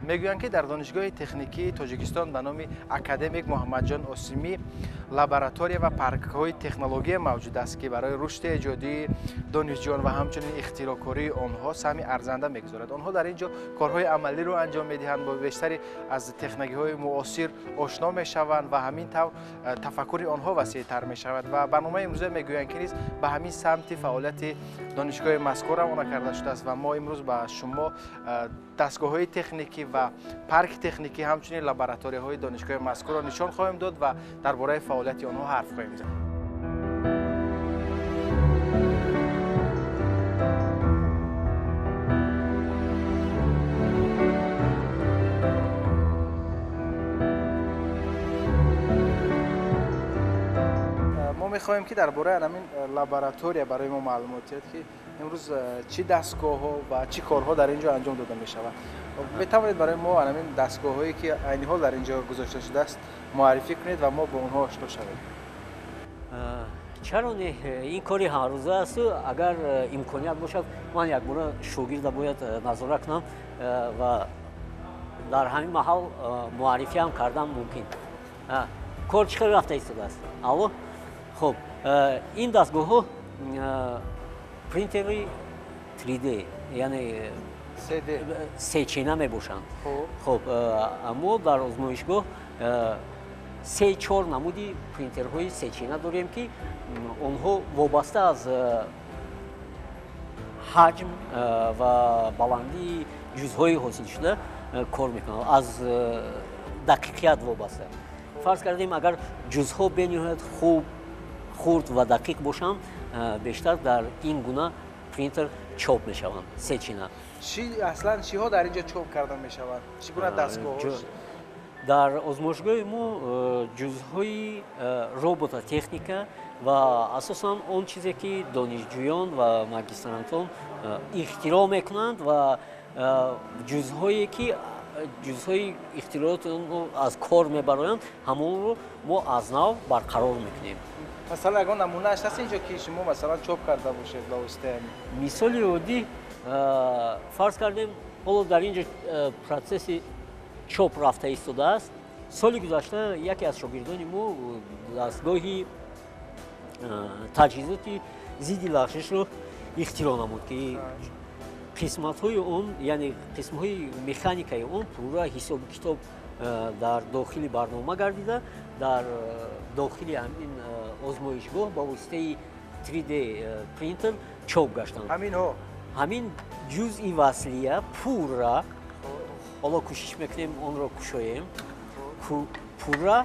Мегӯянд, ки дар Донишгоҳи техникии Тоҷикистон ба номи академик Муҳаммадҷон Осимӣ лаборатория ва паркҳои технология мавҷуд аст, ки барои рушди эҷодии донишҷӯён ва ҳамчунин ихтироъкории онҳо саҳми арзанда мегузорад. Онҳо дар ин ҷо корҳои амалиро анҷом медиҳанд, бо бештари аз технологияҳои муосир ошно мешаванд ва ҳамин тавр тафаккури онҳо васеътар мешавад. Ва барномаи имрӯза мегӯянд, ки низ ба ҳамин самти фаъолияти донишгоҳи мазкур равона карда шудааст ва мо имрӯз ба шумо дастгоҳҳои техникӣ ва парки техникӣ, ҳамчунин лабораторияҳои донишгоҳи мазкурро нишон хоҳем дод ва дар бораи фаъолияти онҳо ҳарф хоҳем зад. Мо мехоҳем, ки дар бораи ҳамин лаборатория барои мо маълумот диҳед, ки имрӯз чӣ дастгоҳҳо ва чӣ корҳо дар ин ҷо анҷом дода мешаванд. Метавонед барои мо ҳамин дастгоҳҳое, ки айни ҳол дар ин ҷо гузошта шудааст, муаррифӣ кунед ва мо бо онҳо ошно шавем? Чаро не, ин кори ҳаррӯза аст. Агар имконият бошад, ман якбора шогирда бояд назора кунам ва дар ҳамин маҳал муаррифиам кардан мумкин. Кор чӣ хел рафта истодааст? Алло. Хуб, ин дастгоҳҳо принтери 3D, яъне сечина мебошанд. Хуб, мо дар озмоишгоҳ се-чор намуди принтерҳои сечина дорем, ки онҳо вобаста аз ҳаҷм ва баландии ҷузъҳои ҳосилшуда кор мекунанд, аз дақиқият вобаста. Фарз кардем, агар ҷузъҳо бениҳоят хуб, хурд ва дақиқ бошанд, бештар дар ин гуна принтер чоп мешаванд сечина. Аслан чиҳо дар ин ҷо чоп карда мешаванд? Чӣ гуна дастгоҳҳо? Дар озмоишгоҳи мо ҷузъҳои робототехника ва асосан он чизе, ки донишҷӯён ва магистрантон ихтироъ мекунанд ва ҷузъҳое, ки ҷузъҳои ихтирооти онҳо аз кор мебароянд, ҳамонро мо аз нав барқарор мекунем. Масалан, ягон намунааш ҳаст инҷо, ки шумо масалан чоп карда бошед ба воситаи ҳамин? Мисоли оддӣ, фарз кардем, ҳоло дар ин ҷо процесси чоп рафта истодааст. Соли гузашта яке аз шогирдони мо дастгоҳи таҷҳизоти зидди лағжишро ихтироъ намуд, ки қисматҳои он, яъне қисмҳои механикаи он пурра ҳисобу китоб дар дохили барнома гардида, дар дохили ҳамин озмоишгоҳ ба воситаи 3D принтер чоп гаштанд. Ҳаминҳо? Ҳамин ҷузъи васлия пурра, ҳоло кӯшиш мекунем онро кушоем, пурра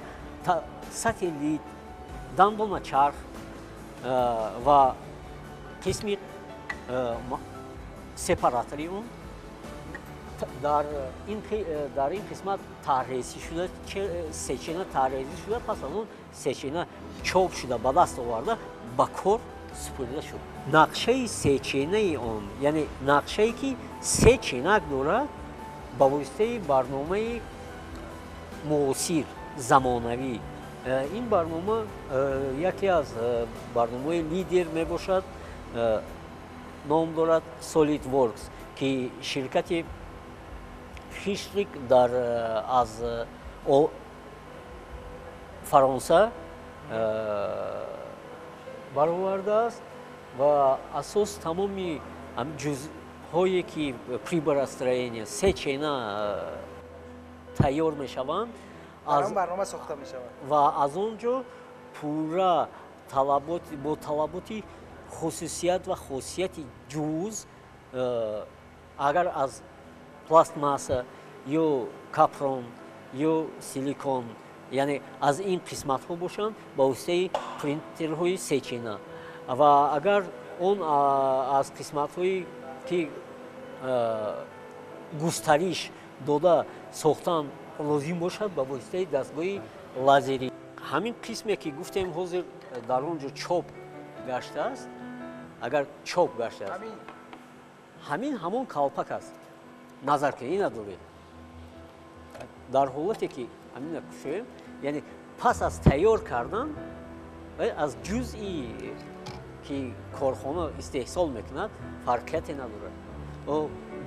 сателлит, дандоначарх ва қисми сепаратори он дар ин қисмат тарҳрезӣ шуда, сечина тарҳрезӣ шуда, пас аз он сечина чоп шуда, ба даст оварда, ба кор супурида шуд. Нақшаи сечинаи он, яъне нақшае, ки се чинак дорад, ба воситаи барномаи муосир, замонавӣ. Ин барнома яке аз барномаҳои лидер мебошад, ном дорад SolidWorks, ки ширкати Хишрик дар аз Фаронса баровардааст ва асос тамоми ҷузъҳое, ки приборостроения се чена тайёр мешаванд, барнома сохта мешавад ва аз он ҷо пурра бо талаботи хусусият ва хосияти ҷузъ, агар аз пластмасса ё капрон ё силикон, яъне аз ин қисматҳо бошанд, ба воситаи принтерҳои сечина, ва агар он аз қисматҳое, ки густариш дода сохтан лозим бошад, ба воситаи дастгоҳи лазерӣ. Ҳамин қисме, ки гуфтем, ҳозир дар он ҷо чоп гаштааст, агар чоп гаштааст, ҳамин ҳамон калпак аст. Назар кунед, ина доред. Дар ҳолате, ки ҳамина кушоем, яъне пас аз тайёр кардан аз ҷузъи, ки корхона истеҳсол мекунад, фарқияте надорад.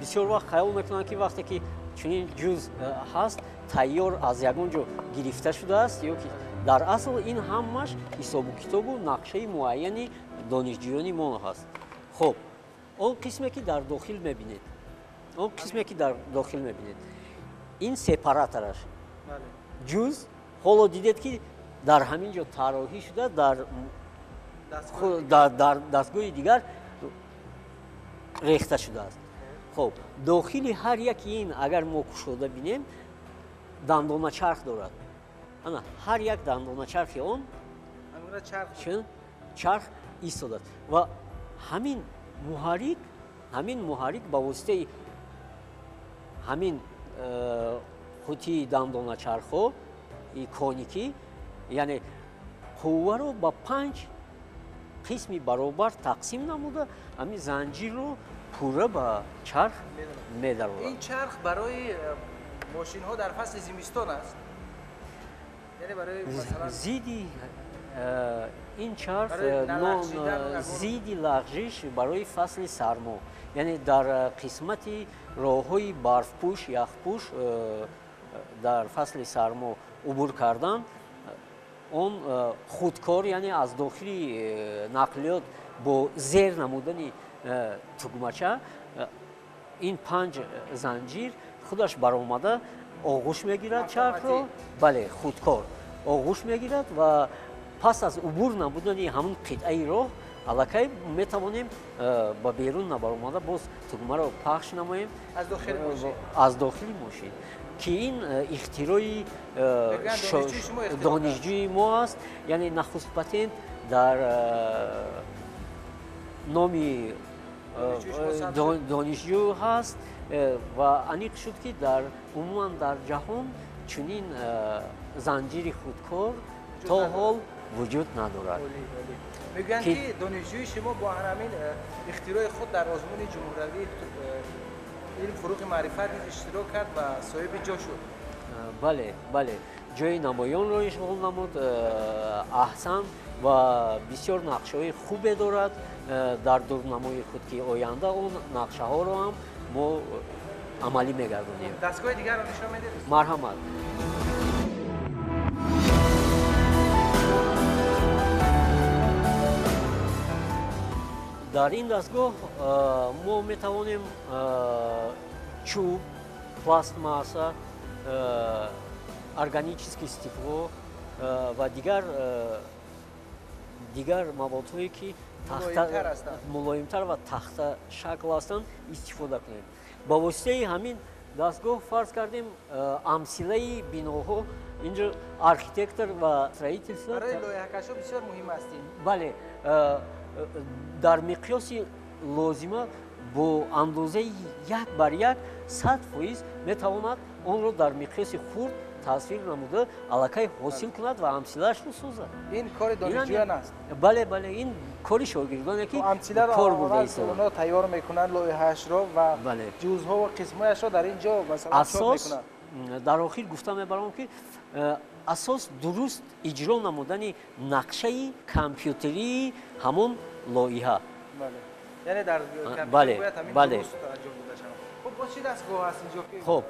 Бисёр вақт хаёл мекунанд, ки вақте ки чунин ҷуз ҳаст, тайёр аз ягон ҷо гирифта шудааст, ё ки дар асл ин ҳамаш ҳисобу китобу нақшаи муайяни донишҷӯёни мо ҳаст. Хуб, он қисме ки дар дохил мебинед, он қисме ки дар дохил мебинед, ин сепаратораш ҷуз ҳоло дидед, ки дар ҳамин ҷо тарроҳӣ шуда, дар дастгоҳи дигар рехта шудааст. Хуб, дохили ҳар яки ин агар мо кушода бинем, дандоначарх дорад. Ана ҳар як дандоначархи он чарх истодааст ва ҳамин муҳаррик ба воситаи ҳамин қутии дандоначархҳо коникӣ, яъне қувваро ба 5 қисми баробар тақсим намуда, ҳамин занҷирро пурра ба чарх медарорад. Ин чарх барои мошинҳо дар фасли зимистон аст? Зидди ин чарх зидди лағжиш барои фасли сармо, яъне дар қисмати роҳҳои барфпӯш, яхпӯш дар фасли сармо убур кардан, он худкор, яъне аз дохили нақлиёт бо зер намудани тугмача ин 5 занҷир худаш баромада оғӯш мегирад чархро, бале, худкор оғӯш мегирад ва пас аз убур намудани ҳамон қитъаи роҳ аллакай метавонем ба берун набаромада боз тугмаро пахш намоем аз дохили мошин, ки ин ихтирои донишҷӯи мо аст. Яъне нахуст патент дар номи донишҷӯ ҳаст ва аниқ шуд, ки умуман дар ҷаҳон чунин занҷири худкор то ҳол вуҷуд надорад. Мегӯянд, ки донишҷӯи шумо бо ҳамин ихтирои худ дар озмуни ҷумҳуриявии илм, фуруғи маърифат низ иштирок кард ва соҳиби ҷо шуд. Бале, бале, ҷои намоёнро ишғол намуд. Аҳсан, ва бисёр нақшаҳои хубе дорад дар дурнамои худ, ки оянда он нақшаҳоро ҳам мо амалӣ мегардонем. Дастгоҳи дигарро нишон медиҳед? Марҳамат. Дар ин дастгоҳ мо метавонем чӯб, пластмасса, органическое стекло ва дигар маводҳое, ки мулоимтар ва тахташакл ҳастанд, истифода кунем. Ба воситаи ҳамин дастгоҳ фарз кардем амсилаи биноҳо, инҷо архитектор ва строительство барои лоиҳакашҳо бисёр муҳим аст. Бале, дар миқёси лозима бо андозаи 1 бар 1 100% метавонад онро дар миқёси хурд тасвир намуда аллакай ҳосил кунад ва амсилаашро созад. Ин кори донишҷӯён аст? Бале, бале, ин кори шогирдоне, ки кор бурда истодаанд. Онҳо тайёр мекунанд лоиҳаашро ва ҷузъҳо ва қисмҳояшро дар ин ҷо масалан чоп мекунанд. Дар охир гуфта мебарам, ки асос дуруст иҷро намудани нақшаи компютерии ҳамон лоиҳа. Яъне дар компютер бояд ҳамин дуруст анҷом дода шавад. Хуб, боз чӣ дастгоҳ ҳаст инҷо? Хуб,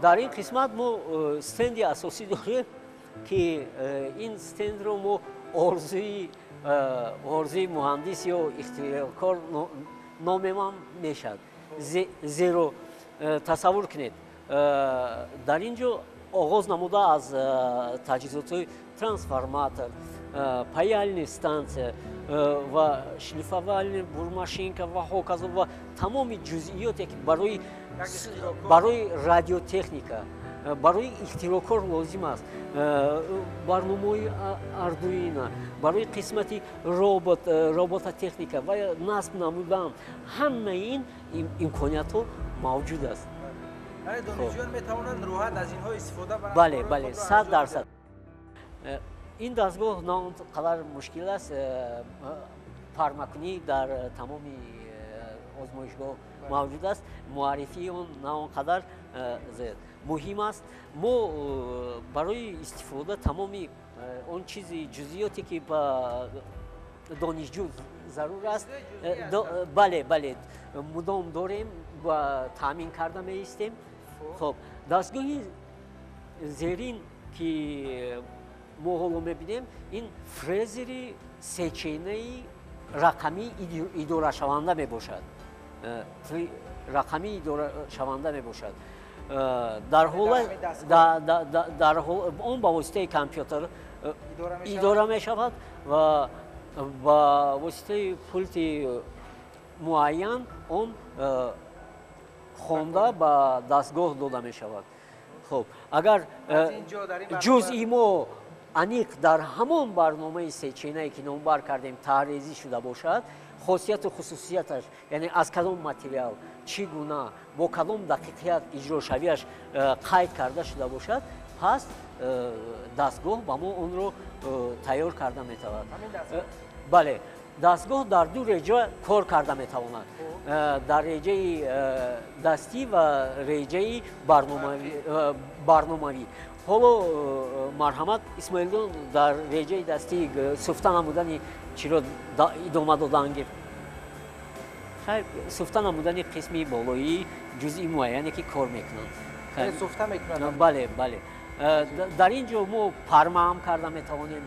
дар ин қисмат мо стенди асосӣ дорем, ки ин стендро мо орзуи муҳандис ё ихтироъкор номемам мешавад. Зеро тасаввур кунед, дар ин ҷо оғоз намуда аз таҷҳизотҳои трансформатор, паяльная станция ва шлифовальная бурмашинка ва ҳоказо ва тамоми ҷузъиёте, ки барои радиотехника, барои ихтироъкор лозим аст, барномаҳои Ардуино, барои қисмати робот, робототехника ва насб намудан, ҳамаи ин имкониятҳо мавҷуд аст. Донишҷӯён метавонанд роҳат аз инҳо истифода баранд? Бале, бале, 100%. Ин дастгоҳ на он қадар мушкил аст, пармакунӣ дар тамоми озмоишгоҳ мавҷуд аст, муаррифии он на он қадар зиёд муҳим аст. Мо барои истифода тамоми он чизи ҷузъиёте, ки ба донишҷӯ зарур аст, бале, бале, мудом дорем. таъмин карда меистем. Хоб, дастгоҳи зерин ки мо ҳоло мебинем, ин фрезери сеченаи рақамӣ идорашаванда мебошад. Рақамӣ идорашаванда мебошад. Дар он ба воситаи компютер идора мешавад ва ба воситаи пулти муайян он хонда ба дастгоҳ дода мешавад. Хоб, агар ҷузъи мо аниқ дар ҳамон барномаи сечинае ки номбар кардем таҳрезӣ шуда бошад, хосияту хусусияташ, яъне аз кадом материал, чӣ гуна, бо кадом дақиқият иҷрошавиаш қайд карда шуда бошад, пас дастгоҳ ба мо онро тайёр карда метавонад. Бале, дастгоҳ дар ду реҷа кор карда метавонад. Дар реҷаи дастӣ ва реҷаи барномавӣ. Ҳоло марҳамат Исмоилҷон дар реҷаи дастӣ суфта намудани чиро идома додан гирифт. Хайр, суфта намудани қисми болоии ҷузъи муайяне ки кор мекунанд. Суфта мекунанд? Бале, бале. Дар ин ҷо мо парма ҳам карда метавонем,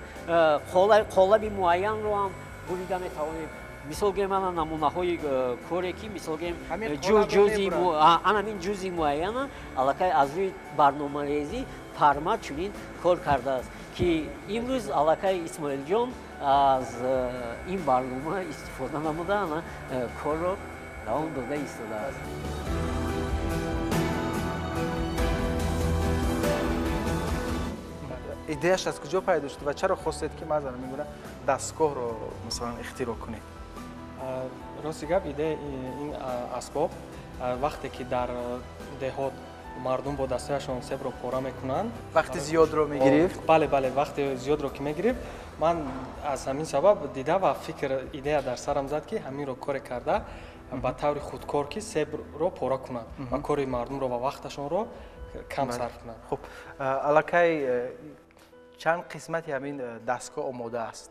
қолаби муайянро ҳам бурида метавонем. Мисол гирем ана намунаҳои коре ки мисол гирем ҳамин ҷузъи муайяна аллакай аз рӯи барномарезӣ парма чунин кор кардааст, ки имрӯз аллакай Исмоилҷон аз ин барнома истифода намуда ана корро давом дода истодааст. Идеяш аз куҷо пайдо шуд ва чаро хостед ки ман ҳамин гуна дастгоҳро масалан ихтироъ кунед? Рости гап, идеяи ин асбоб вақте ки дар деҳот мардум бо дастҳояшон себро пора мекунанд, вақти зиёдро мегирифт? Бале, бале, вақти зиёдро ки мегирифт, ман аз ҳамин сабаб дида ва фикр, идея дар сарам зад, ки ҳаминро коре карда ба таври худкор ки себро пора кунад ва кори мардумро ва вақташонро кам сарф кунад. Хуб, аллакай чанд қисмати ҳамин дастгоҳ омода аст?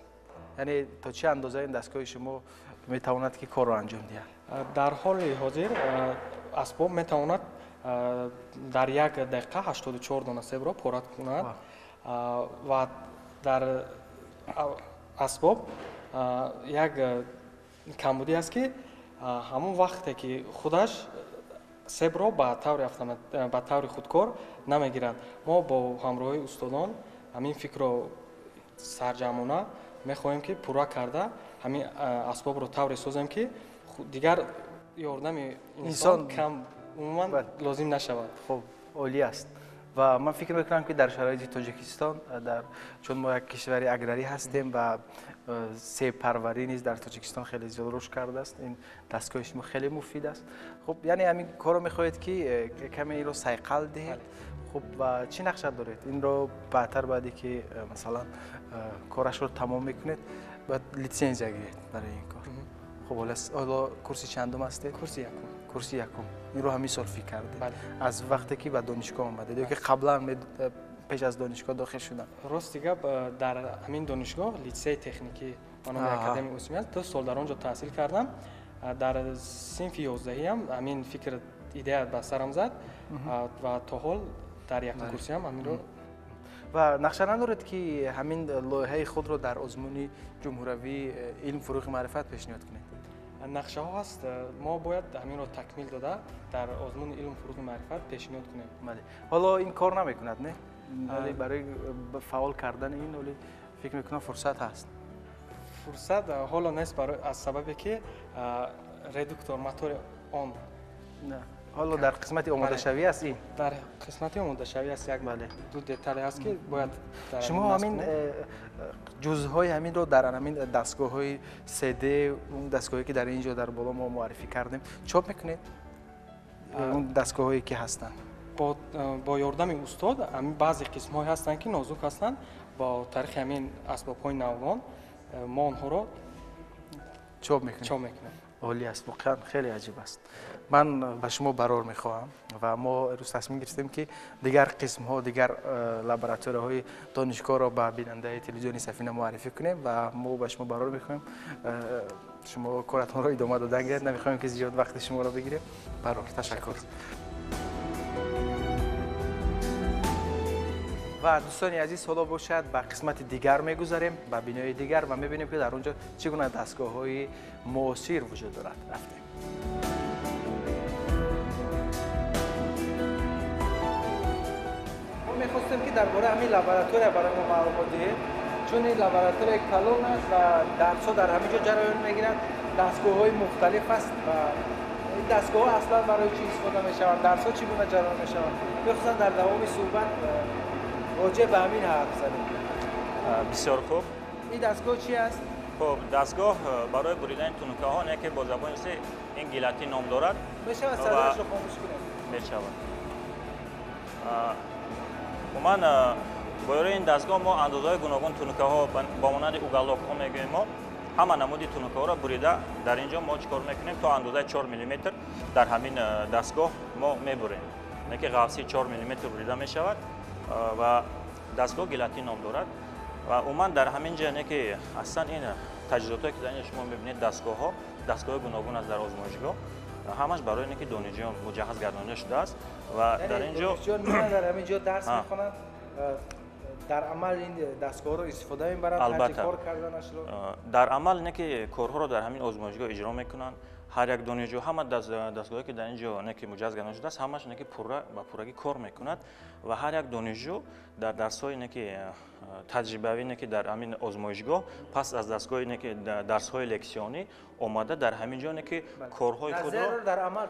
Яъне то чӣ андоза ин дастгоҳи шумо метавонад ки корро анҷом диҳад? Дар ҳоли ҳозир асбоб метавонад дар як дақиқа 84 дона себро пора кунад ва дар асбоб як камбудӣ аст, ки ҳамон вақте ки худаш себро ба таври худкор намегирад. Мо бо ҳамроҳии устодон ҳамин фикрро сарҷамъона мехоҳем, ки пурра карда ҳамин асбобро тавре созем, ки дигар ёрдами инсон кам умуман лозим нашавад. Хуб, олӣ аст. Ва ман фикр мекунам, ки дар шароити Тоҷикистон, чун мо як кишвари аграрӣ ҳастем ва себпарварӣ низ дар Тоҷикистон хеле зиёд рушд кардааст, ин дастгоҳи шумо хеле муфид аст. Хуб, яъне ҳамин корро мехоҳед, ки каме инро сайқал диҳед. Хуб, ва чӣ нақша доред? Инро баъдтар, баъде ки масалан корашро тамом мекунед, бояд литсензия гиред барои ин кор. Хуб, ҳоло курси чандум ҳастед? Курси якум. Курси якум. Инро ҳамин сол фикр кардед? Аз вақте ки ба донишгоҳ омадед ё ки қаблан пеш аз донишгоҳ дохил шудан? Рости гап, дар ҳамин донишгоҳ литсеи техникӣ ба номи академияи Осимӣ аст. 2 сол дар он ҷо таҳсил кардам. Дар синфи 11-ам ҳамин фикр, идея ба сарам зад ва то ҳол дар якум курсиам ҳаминро. Ва нақша надоред, ки ҳамин лоиҳаи худро дар озмуни ҷумҳуравии илм, фурӯғи маърифат пешниҳод кунед? Нақшаҳо ҳаст, мо бояд ҳаминро такмил дода дар озмуни илм, фурӯғи маърифат пешниҳод кунем. Бале, ҳоло ин кор намекунад, не? Барои фаъол кардани ин ҳоли фикр мекунам фурсат ҳаст. Фурсат ҳоло нест, аз сабабе ки редуктор, мотори он ҳоло дар қисмати омодашавӣ аст. Ин дар қисмати омодашавӣ аст, як ду детале аст, ки бояд шумо ҳамин ҷузъҳои ҳаминро дар ҳамин дастгоҳҳои 3D, он дастгоҳое ки дар ин ҷо дар боло мо муаррифӣ кардем, чоп мекунед? Он дастгоҳҳое ки ҳастанд бо ёрдами устод ҳамин баъзе қисмҳое ҳастанд, ки нозук ҳастанд, бо тариқи ҳамин асбобҳои навгон мо онҳоро чоп мекунем. Олӣ аст, воқеан хеле аҷиб аст. Ман ба шумо барор мехоҳам ва мо имрӯз тасмим гирифтем, ки дигар қисмҳо, дигар лабораторияҳои донишгоҳро ба бинандаи телевизиони Сафина муаррифӣ кунем ва мо ба шумо барор мехоҳем. Шумо коратонро идома додан гиред, намехоҳем, ки зиёд вақти шуморо бигирем. Барор, ташаккур. Ва дӯстони азиз, ҳоло бошад ба қисмати дигар мегузарем, ба бинои дигар ва мебинем, ки дар он ҷо чӣ гуна дастгоҳҳои муосир вуҷуд дорад. Рафтем. Мо мехостем, ки дар бораи ҳамин лаборатория барои мо маълумот диҳед, чун ин лаборатория калон аст ва дарсҳо дар ҳамин ҷо ҷараён мегиранд, дастгоҳҳои мухталиф аст ва ин дастгоҳҳо аслан барои чӣ истифода мешаванд, дарсҳо чӣ гуна ҷараён мешаванд. Мехостам дар давоми суҳбат роҷеъ ба ҳамин ҳарф занем. Бисёр хуб. Ин дастгоҳ чи аст? Хуб, дастгоҳ барои буридани тунукаҳо, не ки бо забони русӣ ин гилатин ном дорад. Мешавад садояшро хомӯш кунем? Мешавад. Умуман, бо ёрии ин дастгоҳ мо андозаҳои гуногун тунукаҳо, ба монанди уголокҳо мегӯем, мо ҳама намуди тунукаҳоро бурида дар ин ҷо мо чӣ кор мекунем, то андозаи 4 миллиметр дар ҳамин дастгоҳ мо мебурем, не ки ғафсии 4 миллиметр бурида мешавад ва дастгоҳ гилатин ном дорад. Ва умуман дар ҳамин ҷо, не ки аслан ин таҷҳизотое, ки дар ин ҷо шумо мебинед, дастгоҳҳо, дастгоҳҳои гуногун аст дар озмоишгоҳ, ҳамаш барои не ки донишҷӯён муҷаҳҳаз гардонида шудааст ва дар ин ҷо донишҷӯён дар ҳамин ҷо дарс мехонанд, дар амал ин дастгоҳҳоро истифода мебаранд, албатта кор карданашро дар амал, не ки корҳоро дар ҳамин озмоишгоҳ иҷро мекунанд. Ҳар як донишҷӯ ҳама дастгоҳе, ки дар ин ҷо не ки муҷаҳҳаз гардонида шудааст, ҳамаш не ки пурра ба пуррагӣ кор мекунад ва ҳар як донишҷӯ дар дарсҳои не ки таҷрибавӣ, не ки дар ҳамин озмоишгоҳ пас аз дастгоҳи не ки дарсҳои лексионӣ омада дар ҳамин ҷо не ки корҳои худро дар амал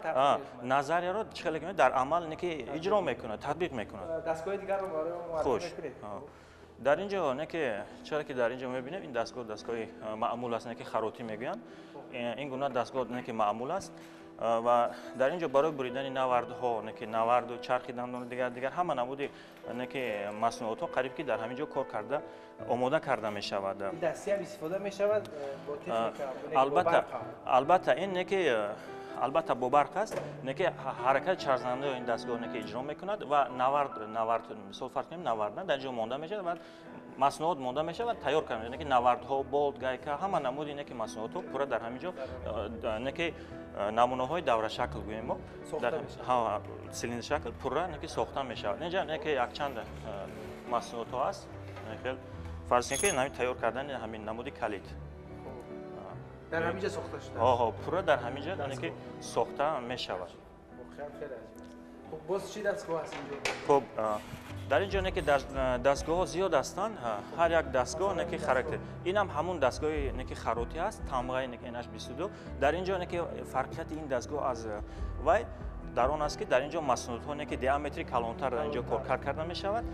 назарияро чӣ хеле дар амал не ки иҷро мекунад, татбиқ мекунад. Дастгоҳи дигарро барои мо муаррифӣ мекунед? Дар ин ҷо не ки чаро ки дар ин ҷо мебинем, ин дастгоҳ дастгоҳи маъмул аст, не ки харотӣ мегӯянд. Ин гуна дастгоҳ не ки маъмул аст ва дар ин ҷо барои буридани навардҳо, не ки наварду чархи дандону дигар дигар ҳама намуди не ки маснуотҳо қариб ки дар ҳамин ҷо кор карда омода карда мешавад. Дастиам истифода мешавад бо техника? Албатта, албатта, ин не ки албатта бо барқ аст, не ки ҳаракати чархзандаи ин дастгоҳ не ки иҷро мекунад ва навард, мисол фарз кунем, навард дар ин ҷо монда мешавад ва маснуот монда мешавад, тайёр карда мешавад, не ки навардҳо, болт, гайка, ҳама намуди не ки маснуотҳо пурра дар ҳамин ҷо не ки намунаҳои даврашакл гӯем мо, цилиндршакл пурра не ки сохта мешавад. Инҷа не ки якчанд маснуотҳо аст, хел фарз кунем ки ҳамин тайёр кардани ҳамин намуди калид дар ҳамин ҷо сохта шудааст. Ҳо, пурра дар ҳамин ҷо не ки сохта мешавад. Воқеан хеле аҷиб аст. Хуб, боз чӣ дастгоҳ аст инҷо? Хуб, дар ин ҷо не ки дастгоҳҳо зиёд ҳастанд, ҳар як дастгоҳ не ки характер. Инам ҳамун дастгоҳи не ки харотӣ аст, тамғаи не ки NH 22. Дар ин ҷо не ки фарқияти ин дастгоҳ аз вай дар он аст, ки дар ин ҷо маснуотҳо не ки диаметри калонтар дар ин ҷо коркард карда мешавад.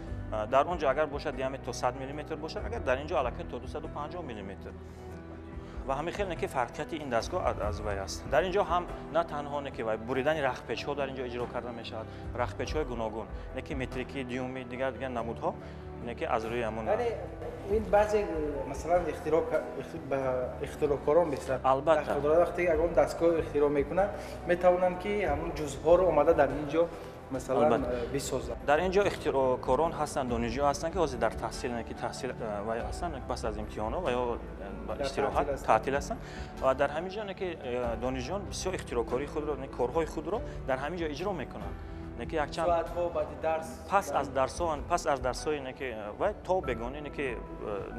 Дар он ҷо агар бошад диаметр то 100 миллиметр бошад, агар дар ин ҷо аллакай то 250 миллиметр. Ва ҳамин хел не ки фарқияти ин дастгоҳ аз вай аст. Дар ин ҷо ҳам на танҳо не ки вай буридани рахтпечҳо дар ин ҷо иҷро карда мешавад, рахтпечҳои гуногун, не ки метрикӣ, дюймӣ, дигар дигар намудҳо не ки аз рӯи ҳамон. Яъне ин баъзе масалан ихтироъкорон бештар албатта вақте ягон дастгоҳ ихтироъ мекунанд, метавонанд, ки ҳамон ҷузъҳоро омада дар ин ҷо масалан бисозанд. Дар ин ҷо ихтироъкорон ҳастанд, донишҷӯ ҳастанд, ки ҳозир дар таҳсил, ки таҳсил вай ҳастанд, пас аз имтиҳонҳо ва ё истироҳат таътил ҳастанд ва дар ҳамин ҷо не ки донишҷӯён бисёр ихтироъкории худро, корҳои худро дар ҳамин ҷо иҷро мекунанд. Не ки якчанд соатҳо баъди дарс, пас аз дарсҳо, пас аз дарсҳои не ки вай то бегонӣ, не ки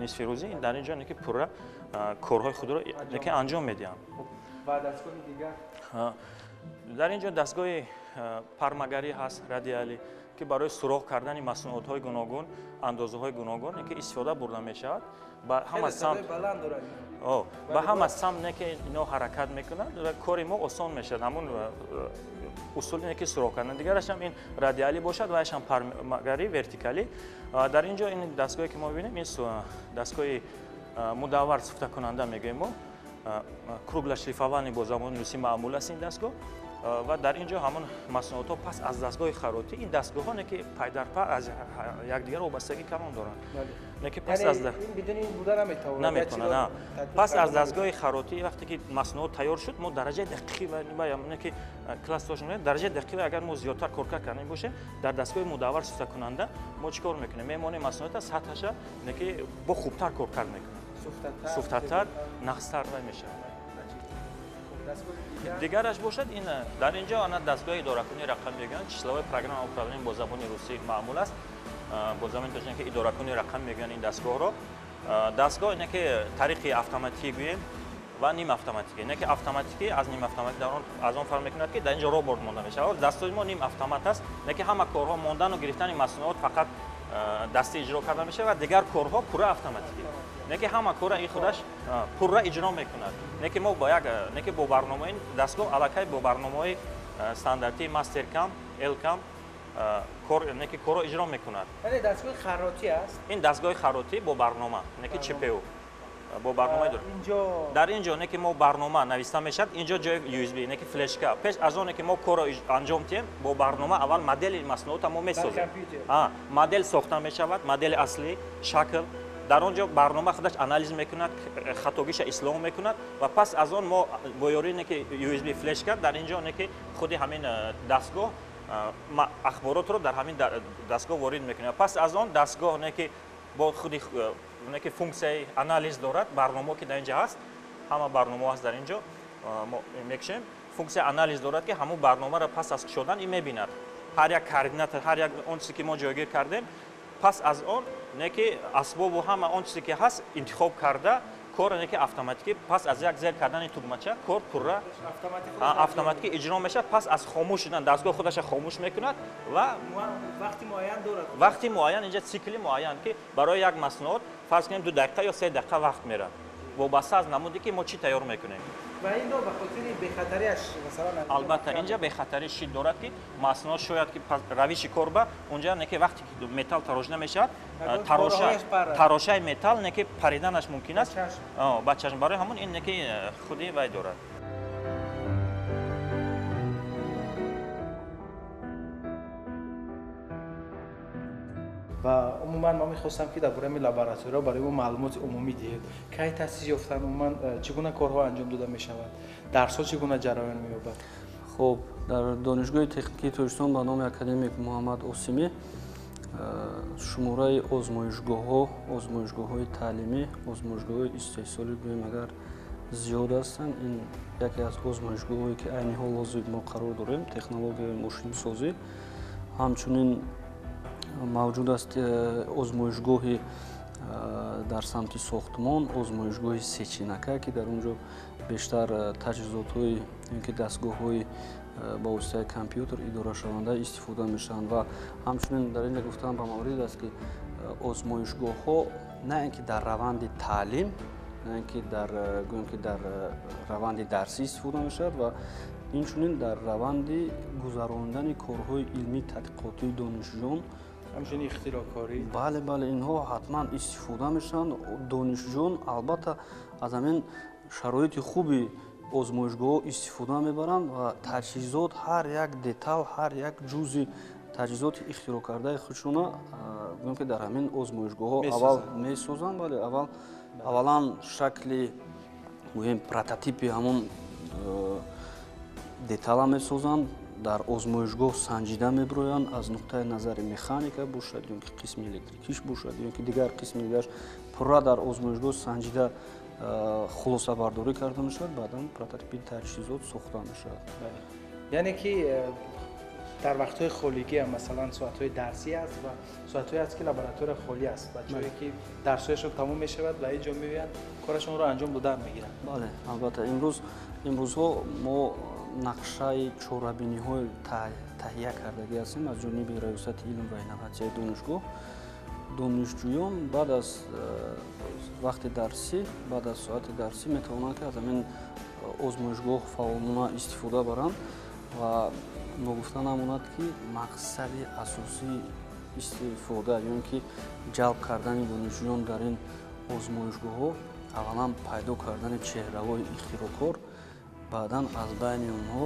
нисфирӯзӣ дар ин ҷо не ки пурра корҳои худро не ки анҷом медиҳанд. Ва дастгоҳи дигар? Дар ин ҷо дастгоҳи пармагарӣ ҳаст, радиалӣ, ки барои суроғ кардани маснуотҳои гуногун, андозаҳои гуногун ки истифода бурда мешавад. Ба ҳама самт, ба ҳама самт не ки ино ҳаракат мекунанд ва кори мо осон мешавад. Ҳамун усули не ки суроғ кардан. Дигараш ҳам ин радиалӣ бошад ва ҳам пармагарӣ вертикалӣ. Дар ин ҷо ин дастгоҳе, ки мо мебинем, ин дастгоҳи мудаввар суфтакунанда мегӯем мо, круглошлифовальный бо забони русӣ маъмул аст ин дастгоҳ. Ва дар ин ҷо ҳамон маснуотҳо пас аз дастгоҳи харотӣ, ин дастгоҳҳоне ки пайдарпа аз якдигар вобастагӣ калон доранд. Не ки пас аз наметавонад. Пас аз дастгоҳи харотӣ вақте ки маснуот тайёр шуд, мо дараҷаи дақиқи ва ки класс дараҷаи дақиқи агар мо зиёдтар коркард кардан бошем, дар дастгоҳи мудаввар сустакунанда мо чӣ кор мекунем? Мемонем маснуота сатҳаша не ки бо хубтар коркард мекунем, суфтатар, нағзтар вай мешавад. Дигараш бошад, ин дар ин ҷо ана дастгоҳи идоракунии рақам мегӯянд, числовая программа управления бо забони русӣ маъмул аст, бо забони тоҷикӣ идоракунии рақам мегӯянд ин дастгоҳро. Дастгоҳ ине ки тариқи автоматикӣ гӯем ва нимавтоматикӣ. Ине ки автоматикӣ аз нимавтоматик аз он фарқ мекунад, ки дар ин ҷо робот монда мешавад. Дастгоҳи мо нимавтомат аст, не ки ҳама корҳо мондану гирифтани маснуот фақат дастӣ иҷро карда мешавад ва дигар корҳо пурра автоматикӣ. Не ки ҳама кора ин худаш пурра иҷро мекунад. Не ки мо бо як не ки бо барномаи дастгоҳ аллакай бо барномаҳои стандартии Mastercam, Elcam кор не ки корро иҷро мекунад. Яъне дастгоҳи харотӣ аст? Ин дастгоҳи харотӣ бо барнома, не ки ЧПУ бо барномаи дорад. Дар ин ҷо не ки мо барнома нависта мешавад, ин ҷо ҷои USB, не ки флешка. Пеш аз оне ки мо корро анҷом диҳем, бо барнома аввал модели маснуота мо месозем. Модел сохта мешавад, модели аслӣ, шакл. Дар он ҷо барнома худаш анализ мекунад, хатогиша ислоҳ мекунад ва пас аз он мо бо ёрии не ки USB флешка дар ин ҷо не ки худи ҳамин дастгоҳ ахборотро дар ҳамин дастгоҳ ворид мекунем. Пас аз он дастгоҳ не ки бо худи не ки функсияи анализ дорад, барномао ки дар ин ҷо ҳаст, ҳама барномао ҳаст дар ин ҷо, мо мекушем, функсияи анализ дорад, ки ҳамон барномаро пас аз кушодан ин мебинад. Ҳар як координата, ҳар як он чизе ки мо ҷойгир кардем, пас аз он не ки асбобу ҳама он чизе ки ҳаст интихоб карда, кор не ки автоматикӣ пас аз як зер кардани тугмача кор пурра автоматикӣ иҷро мешавад. Пас аз хомӯш шудан дастгоҳ худаша хомӯш мекунад ва вақти муайян дорад. Вақти муайян, инҷа цикли муайян, ки барои як маснуот фарз кунем 2 дақиқа ё 3 дақиқа вақт меравад, вобаста аз намуде ки мо чӣ тайёр мекунем. Ва инро ба хотири бехатариаш масалан? Албатта, инҷа бехатарӣ шид дорад, ки маснуот шояд ки равиши кор ба унҷа не ки вақте ки металл тарошида мешавад, тарошаи металл не ки париданаш мумкин аст ба чашм. Барои ҳамон ин не ки худи вай дорад. Ва умуман ман мехостам, ки дар бораи ин лабораторияҳо барои мо маълумоти умумӣ диҳед. Кай таъсис ёфтанд, умуман чӣ гуна корҳо анҷом дода мешавад, дарсҳо чӣ гуна ҷараён меёбад? Хуб, дар Донишгоҳи техникии Тоҷикистон ба номи академик Муҳаммад Осимӣ шумораи озмоишгоҳҳо, озмоишгоҳҳои таълимӣ, озмоишгоҳҳои истеҳсолӣ гӯем агар зиёд ҳастанд. Ин яке аз озмоишгоҳҳое ки айни ҳол ҳозир мо қарор дорем, технологияи мошинсозӣ. Ҳамчунин мавҷуд аст озмоишгоҳи дар самти сохтмон, озмоишгоҳи сечинака, ки дар он ҷо бештар таҷҳизотҳои ё ки дастгоҳҳои ба воситаи компютер идорашаванда истифода мешаванд. Ва ҳамчунин дар ин ҷо гуфтан ба маврид аст, ки озмоишгоҳҳо на ин ки дар раванди таълим, на ин ки дар гӯем ки дар раванди дарсӣ истифода мешавад ва инчунин дар раванди гузарондани корҳои илмии тадқиқотии донишҷӯён, ҳамчунин ихтироъкорӣ. Бале, бале, инҳо ҳатман истифода мешаванд. Донишҷӯён албатта аз ҳамин шароити хуби озмоишгоҳҳо истифода мебаранд ва таҷҳизот, ҳар як детал, ҳар як ҷузъи таҷҳизоти ихтироъкардаи худшона гӯем ки дар ҳамин озмоишгоҳҳо аввал месозанд. Бале, аввал аввалан шакли гӯем прототипи ҳамон детала месозанд, дар озмоишгоҳ санҷида мебироянд аз нуқтаи назари механика бошад ё ки қисми электрикиш бошад ё ки дигар қисми дигараш, пурра дар озмоишгоҳ санҷида хулосабардорӣ карда мешавад, баъдан прототипи таҷҳизот сохта мешавад. Яъне ки дар вақтҳои холигӣ, масалан соатҳои дарсӣ аст ва соатҳое аст, ки лаборатория холӣ аст, бачаҳое ки дарсҳояшон тамом мешавад, ба ин ҷо меоянд, корашонро анҷом додан мегиранд. Бале, албатта, имрӯзҳо мо нақшаи чорабиниҳои таҳия кардагӣ ҳастем аз ҷониби Раёсати илм ва инноватсияи донишгоҳ. Донишҷӯён баъд аз вақти дарсӣ, баъд аз соати дарсӣ метавонанд, ки аз ҳамин озмоишгоҳ фаъолона истифода баранд. Ва ногуфта намонад, ки мақсади асосии истифода ё ин ки ҷалб кардани донишҷӯён дар ин озмоишгоҳҳо аввалан пайдо кардани чеҳраҳои ихтироъкор, Баъдан аз байни онҳо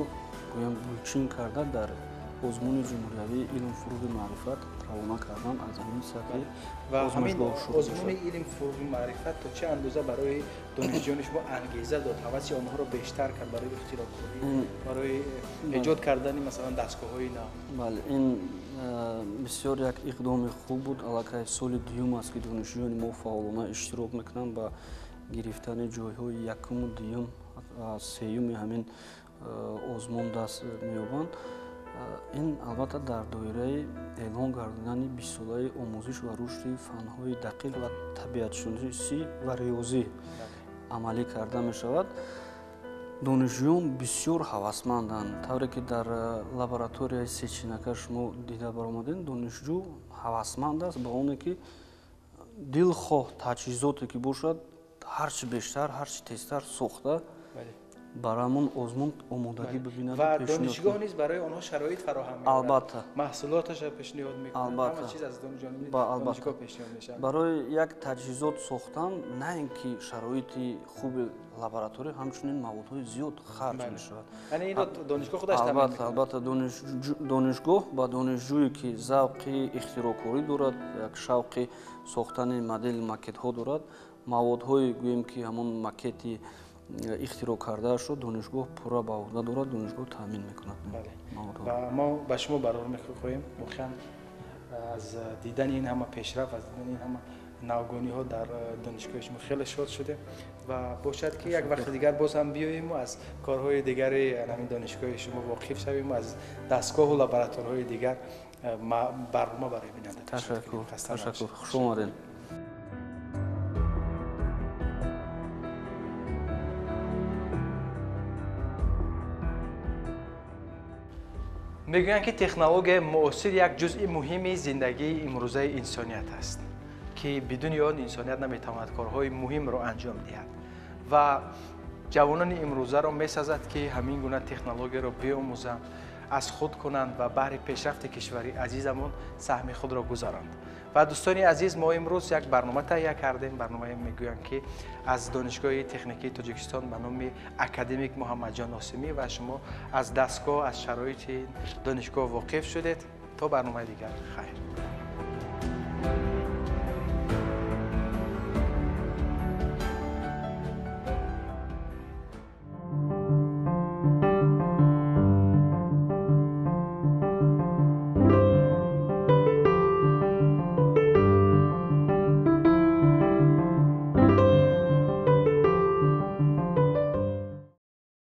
гӯям гулчин карда дар озмуни ҷумҳуриявии илм фурӯғи маърифат равона кардан аз ҳамин сатҳи ва ҳамин озмуни илм фурӯғи маърифат то чӣ андоза барои донишҷӯёни шумо ангеза дод, ҳаваси онҳоро бештар кард барои ихтироъкорӣ, барои эҷод кардани масалан дастгоҳҳои нав? Бале, ин бисёр як иқдоми хуб буд. Аллакай соли дуюм аст, ки донишҷӯёни мо фаъолона иштирок мекунанд ба гирифтани ҷойҳои якуму дуюм, сеюми ҳамин озмун даст меёбанд. Ин албатта дар доираи эълон гардидани бистсолаи омӯзиш ва рушди фанҳои дақиқ ва табиатшиносӣ ва риёзӣ амалӣ карда мешавад. Донишҷӯён бисёр ҳавасманданд. Тавре ки дар лабораторияи сечинака шумо дида баромадем, донишҷӯ ҳавасманд аст ба оне ки дилхоҳ таҷҳизоте ки бошад, ҳарчи бештар, ҳарчи тезтар сохта барои ҳамон озмун омодагӣ бибинад. Ва донишгоҳ низ барои онҳо шароит фароҳам меорад. Албатта. Маҳсулоташро пешниҳод мекунад. Ҳама чиз аз донишгоҳ пешниҳод мешавад. Барои як таҷҳизот сохтан на ин ки шароити хуби лаборатория, ҳамчунин маводҳои зиёд харҷ мешавад. Яъне инро донишгоҳ худаш таъмин мекунад? Албатта, донишгоҳ ба донишҷӯе ки завқи ихтироъкорӣ дорад, як шавқи сохтани модел макетҳо дорад, маводҳои гӯем ки ҳамон макети ихтироъ кардаашро донишгоҳ пурра ба уҳда дорад, донишгоҳ таъмин мекунад. Ва мо ба шумо барор мехоҳем воқеан аз дидани ин ҳама пешрафт, аз дидани ин ҳама навгониҳо дар донишгоҳи шумо хеле шод шудем ва бошад ки як вақти дигар боз ҳам биёем аз корҳои дигари ҳамин донишгоҳи шумо воқиф шавем, аз дастгоҳу лабораторияҳои дигар барнома барои бинанда. Ташаккур, ташаккур, хуш омадед. Мегӯянд, ки технологияи муосир як ҷузъи муҳими зиндагии имрӯзаи инсоният аст, ки бидуни он инсоният наметавонад корҳои муҳимро анҷом диҳад ва ҷавонони имрӯзаро месазад, ки ҳамин гуна технологияро биомӯзанд, аз худ кунанд ва баҳри пешрафти кишвари азизамон саҳми худро гузаронанд. Ва дӯстони азиз, мо имрӯз як барнома таҳия кардем. Барномае мегӯянд, ки аз Донишгоҳи техникии Тоҷикистон ба номи академик Муҳаммадҷон Осимӣ ва шумо аз дастгоҳ, аз шароити донишгоҳ воқиф шудед. То барномаи дигар, хайр.